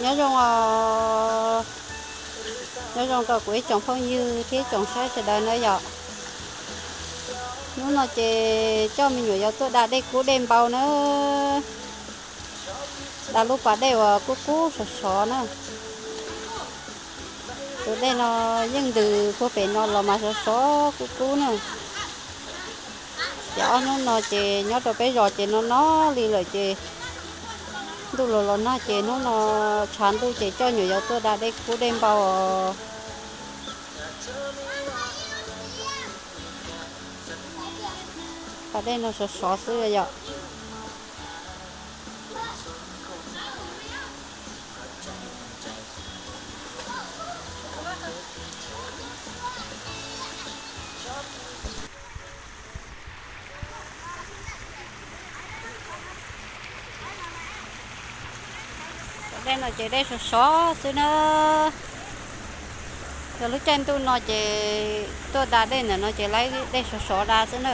Nyob zoo os, nyob zoo rau kuv ib tsoom phooj ywg thiab ib tsoom saib sawv daws na yom. Hnub no ces coj me nyuam yaus tuaj da dej kub dej npau na. Da lub pas dej uas kub kub sov sov na. Tus dej no yeej ntws puag pem no los mas sov sov kub kub na. Ces ob hnub no ces nyob rau peb zos ces no no li lawm ces ntuj los los nag ces hnub no tshav ntuj ces coj nyuam yaus tuaj da dej kub dej npau os. Pas dej no sov sov xwb yom. Dej no ces dej sov sov xwb na. Yog lub caij ntuj no ces tuaj da dej ntawm no ces laib dej sov sov da xwb na.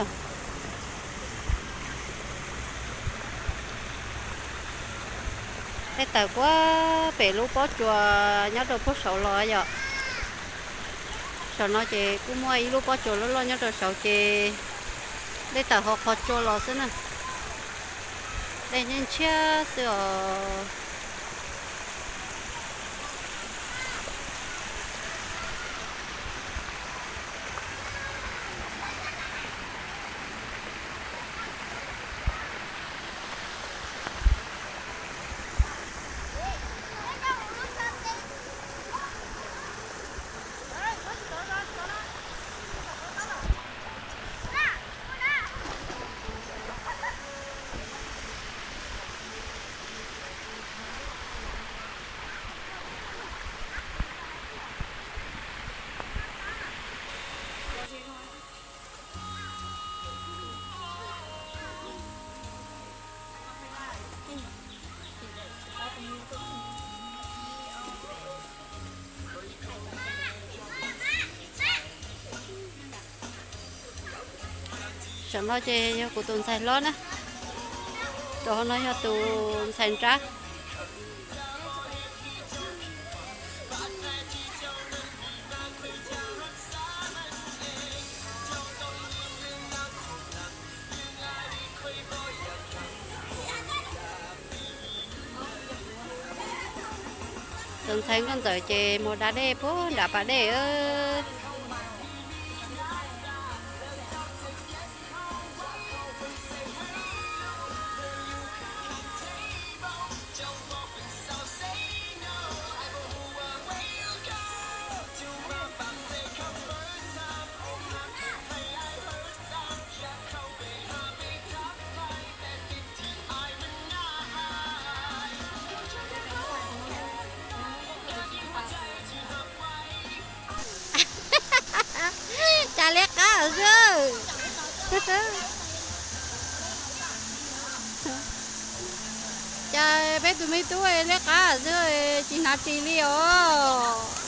Dej tawm puag pem lub pob tsuas nyob rau puag saud los yom. Saum no ces kuj muaj ib lub pob tsuas loj loj nyob rau saud ces dej tawm hauv qhov tsua los xwb na. Dej ntshiab ntshiab xwb os. Saum no ces yog kuv tus ntxhais hlob na, rau hauv no yog tus ntxhais nrab. Tus ntxhais nkauj ntxawm ces mus da dej puag nram pas dej. Cas liab qab xwb. Cas peb tus me tub liab qab xwb, tsis hnav ris li os.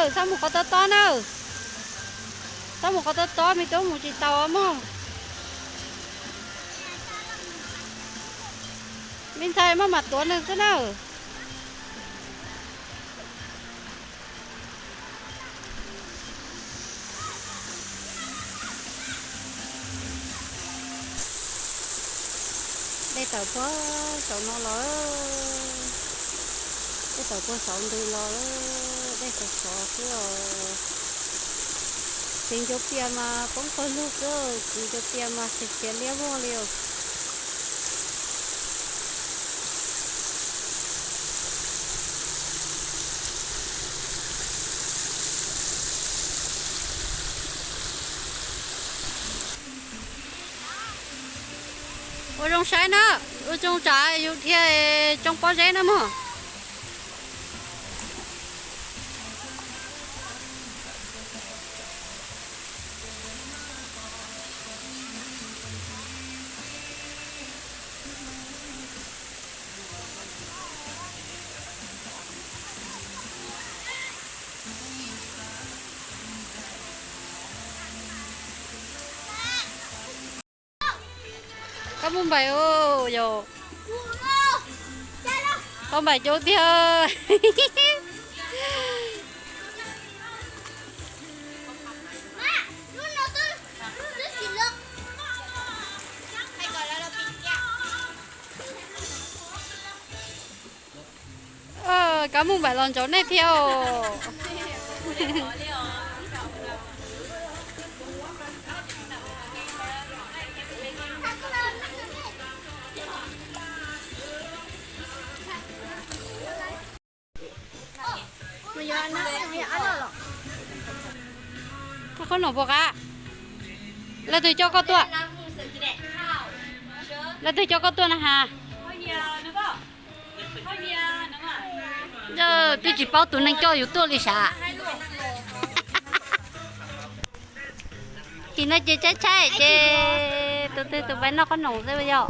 Txhob mus qhov tob tob na. Txhob mus qhov tob tob, me tub mus tsis tau mog. Me ntxhais maj mam tuav nws xwb na. Dej tawm puag saum no los, dej tawm puag saum ntws los, dej sov sov xwb os. Txiv ncuav pias mas poob pawg lug xwb, txiv ncuav pias mas xiav xiav liab vog li os. Ua zoo saib na, ua zoo tsav yus dhia tsoo pob zeb na mog. Mus npaim yog, tau npaim coob tiag. Kab mus npaim los ntsaum nej thiab os. Qhob noom puas qab? Leej twg coj koj tuaj? Leej twg coj koj tuaj na has? Twb tsis paub tus neeg coj yus tuaj li sav. Tim no ces tshaib tshaib ces tus twg tus pais noj qhob noom xwb yom.